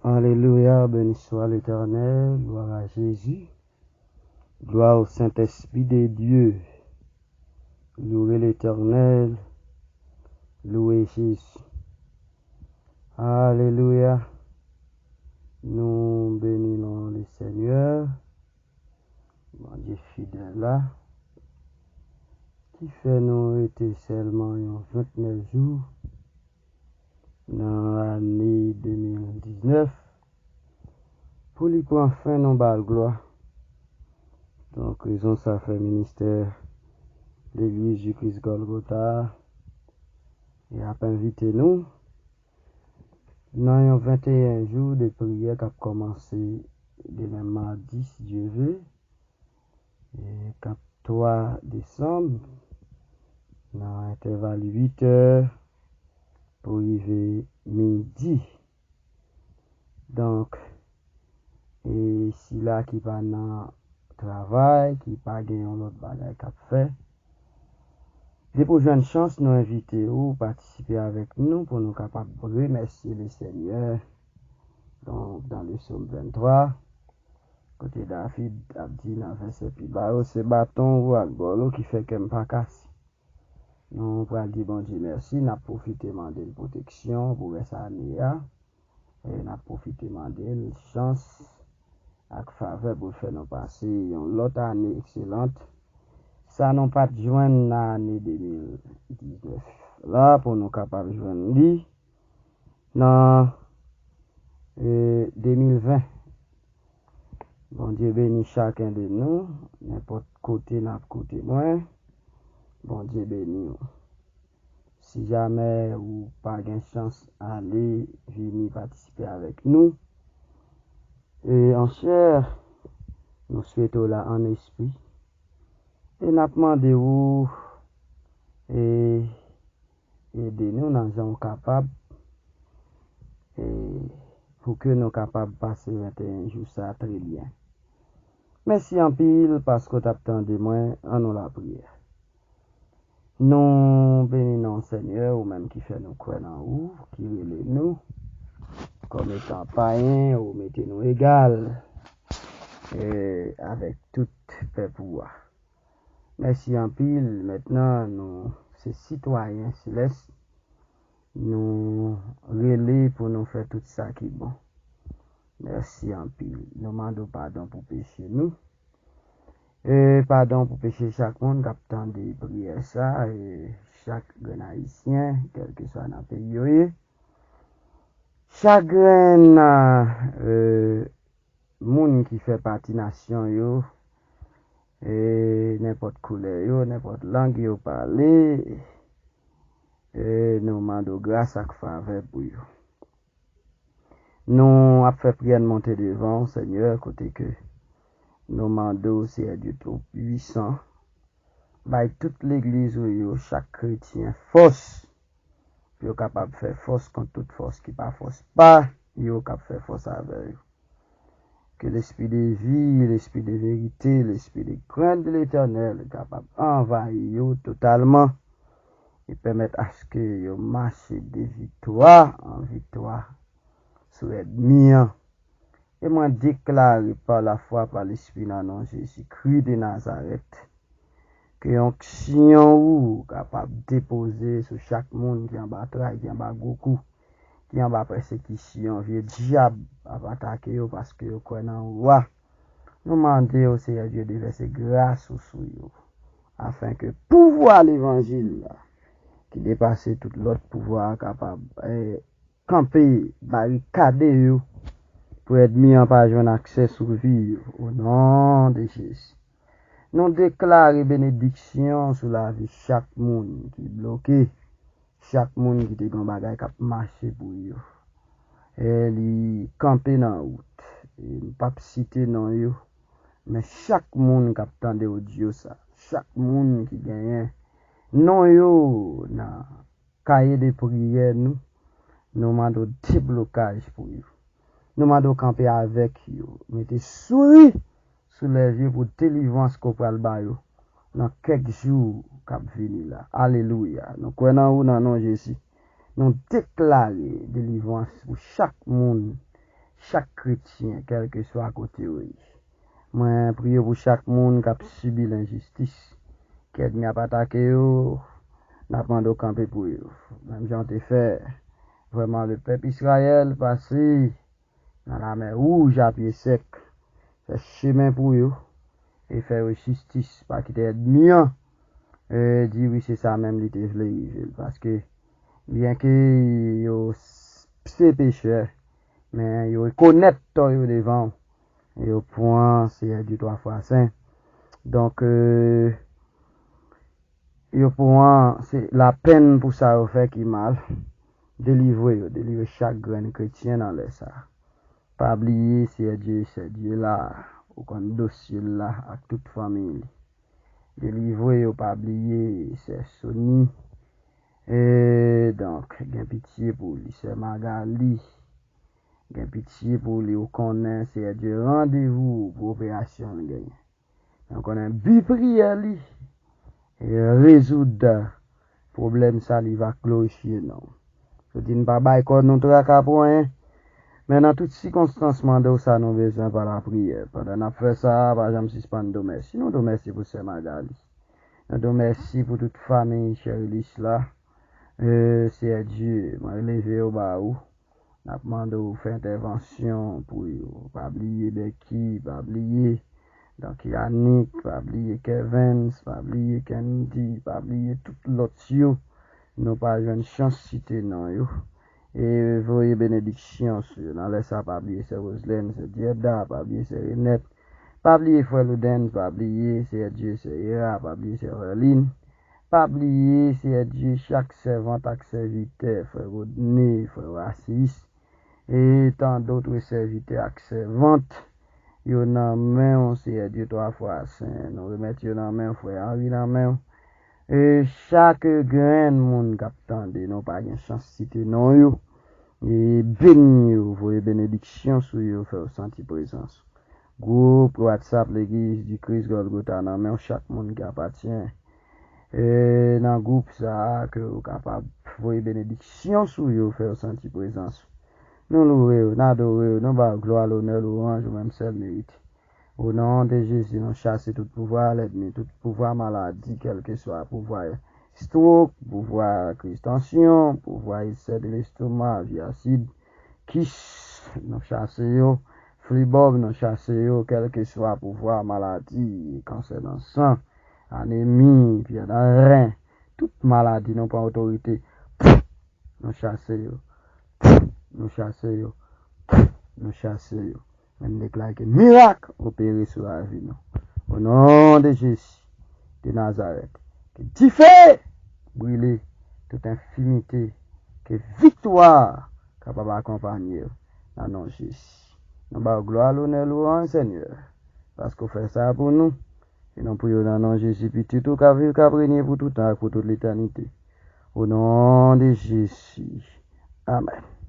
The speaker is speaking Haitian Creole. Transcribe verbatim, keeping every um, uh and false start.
Alelouya, beni swa Letènèl, glwa a Jezi, glwa o Sentespri de Dye. Louwe Letènèl, louwe Jezi. Alelouya, nou beni non le Senyè, Bondye fidèl la, ki fè nou rete sèlman yon vennèf jou nan ane de mil diznèf, pou li pran fen, nou ba l glwa. Donk, rezon sa fè ministè Legliz Jezi Kris Gòlgota e ap envite nou nan yon venteyen jou de priyè k ap kòmanse demen madi, si Dye ve, e k ap twa desanm, nan entèval uit è pou rive midi. Donk, e sila ki pa nan travay, ki pa gen yon lòt bagay k ap fè, depi w jwenn chans, nou envite w patisipe avèk nou pou nou kapab remèsye le Senyè. Donk, dans le psaume vingt-trois, kote David ap di nan vèsè pi ba yo, se baton ou ak bòl ou ki fè kè m pa kase. Nou pral di Bondye mèsi, n ap pwofite mande l pwoteksyon pou rès ane a. E n ap pwofite mande l chans ak favè pou l fè nou pase yon lòt ane ekselant. Sa nou pa t jwenn nan ane de mil diznèf la, pou nou kapab jwenn li nan, e, de mil ven. Bondye beni chaken de nou, nenpòt kote n ap koute mwen. Bondye beni w. Si jamè ou pa gen chans ale, vini patisipe avèk nou, e an chè, nou swete w la an espri. E n ap mande w, e, ede nou nan jan w kapab, e, pou ke nou kapab pase venteyen jou sa trè byen. Mèsi anpil paske w t ap tande mwen. Ann nou lapriyè. Nou beni non w, Senyè, ou menm ki fè nou kwè nan ou, ki rele nou kòm etan payen, ou mete nou egal, e, avèk tout pèp ou a. Mèsi anpil. Mentnan, nou se sitwayen selès. Nou rele pou nou fè tout sa ki bon. Mèsi anpil. Nou mande w padon pou peche nou. E padon pou peche chak moun k ap tande priyè sa, e chak grenn Ayisyen, kèlkeswa nan peyi yo ye. Chak grenn, e, moun ki fè pati nasyon yo, e nenpòt koulè yo, nenpòt lang yo pale, e nou mande w gras ak favè pou yo. Nou ap fè priyè n monte devan w, Senyè, kote ke nou mande w, Seyè Dye Twopwisan, bay tout legliz ou yo, chak kretyen, fòs pou yo kapab fè fòs kont tout fòs ki pa fòs pa yo k ap fè fòs avè yo. Ke lespri de vi, lespri de verite, lespri de krent de Letènèl kapab anvayi yo totalman e pèmèt aske yo mache de viktwa an viktwa sou ènmi an. E mwen deklare pa lafwa, pa Lespri, nan non Jezikri de Nazarèt, ke onksyon ou kapab depoze sou chak moun ki anba tray, ki anba gwo kou, ki anba pèsekisyon vye dyab ap atake yo paske yo kwè nan ou a. Nou mande w, Seyè Dye, devèse gras ou sou yo, afen ke pouvwa levanjil la, ki depase tout lòt pouvwa, kapab, eh, kanpe, barikade yo, pou ènmi an pa jwenn aksè sou vi yo, o non de Jezi. Nou deklare benediksyon sou lavi chak moun ki bloke, chak moun ki te gen bagay k ap mache pou yo. E li kanpe nan wout. E m p ap site non yo, men chak moun k ap tande odyo sa, chak moun ki genyen non yo nan kaye de priyè nou, nou mande w deblokaj pou yo. Nou mande w kanpe avèk yo. Mete souri sou lèv yo pou delivrans ke w pral ba yo nan kèk jou k ap vini la. Alelouya. Nou kwè nan ou nan non Jezi. Nou deklare delivrans pou chak moun, chak kretyen, kèlkeswa kote yo ye. Mwen priye pou chak moun k ap sibi lenjistis, ke ènmi ap atake yo, n ap mande w kanpe pou yo. Menm jan w te fè vrèman le pèp Izrayèl pase nan Lamè Wouj a pye sèk, fè chemen pou yo, e fè yo jistis, pa kite ènmi an, e, di wi, se sa menm li te vle rive l. Paske, byenke yo s- se pechè, men yo rekonèt tò yo devan w, yo pran Seyè Dye twa fwa sen. Donk, e, yo pran se lapenn pou sa yo fè ki mal. Delivre yo, delivre chak grenn kretyen nan lè sa. Pa bliye Seyè Dye, Seyè Dye la, ou konn dosye l la ak tout fanmi li. Delivre yo, pa bliye Sè Sony. E donk, gen pitye pou li, Sè Magali. Gen pitye pou li, ou konnen Seyè Dye randevou pou operasyon l genyen. Men ou konnen bi priyè li, e rezoud pwoblèm sa, li va glorifye non w. Yo di n pa bay kò nou traka pou anyen. Men nan tout sikonstans, mande w sa nou bezwen pa lapriyè. Pandan n ap fè sa, pa janm sispann di w mèsi. Nou di w mèsi pou Sè Magali. Nou di w mèsi pou tout fanmi Cherilis la. E, Seyè Dye, mwen leve yo ba ou. N ap mande w fè entèvansyon pou yo. Pa bliye Becky, pa bliye Donk, Yannick, pa bliye Kevens, pa bliye Kendy, pa bliye tout lòt yo. Nou pa jwenn chans site non yo. E voye benediksyon sou yo. Nan lè sa, pa bliye Sè Roselèn, Sè Dieda, pa bliye Sè Renèt, pa bliye Frè Loudens, pa bliye Sè Dye, Sè Era, pa bliye Sè Verlin, pa bliye Sè Dye, chak sèvant ak sèvitè, Frè Rodney, Frè Rasis, e tan dòt sèvitè ak sèvant. Yo nan men w, Seyè Dye twa fwa sen. Nou remèt yo nan men w, Frè Henry nan men w. E chak grenn moun k ap tande, nou pa gen chans site non yo. E beni yo, voye benediksyon sou yo, fè yo santi prezans ou. Gwoup WhatsApp Legliz di Kris Gòlgota nan men w, chak moun ki apatyen e nan gwoup sa a, ke w kapab voye benediksyon sou yo, fè yo santi prezans ou. Nou louwe w, n adore w, nou ba w glwa, lonè, lwanj, ou menm sèl merite. O non de Jezi, nou chase tout pouvwa lènmi, tout pouvwa maladi, kèlkeswa pouvwa estwok, pouvwa kriz tansyon, pouvwa ilsè de lestoma, vi asid, kis, nou chase yo, flibòm, nou chase yo, kèlkeswa pouvwa maladi, kansè nan san, anemi, pyè nan ren, tout maladi, nou pran otorite. Nou chase yo. Nou chase yo. Nou chase yo. Men n deklare ke mirak opere sou lavi nou. O non de Jezi de Nazarèt, ke dife brile tout enfimite, ke viktwa kapab akonpanye w nan non Jezi. Nou ba w glwa, lonè, lwanj, Senyè, paske w fè sa pou nou. E nou priye w nan non Jezi, Pitit ou k ap viv, k ap renye pou tout tan ak pou tout letènite. O non de Jezi. Amèn.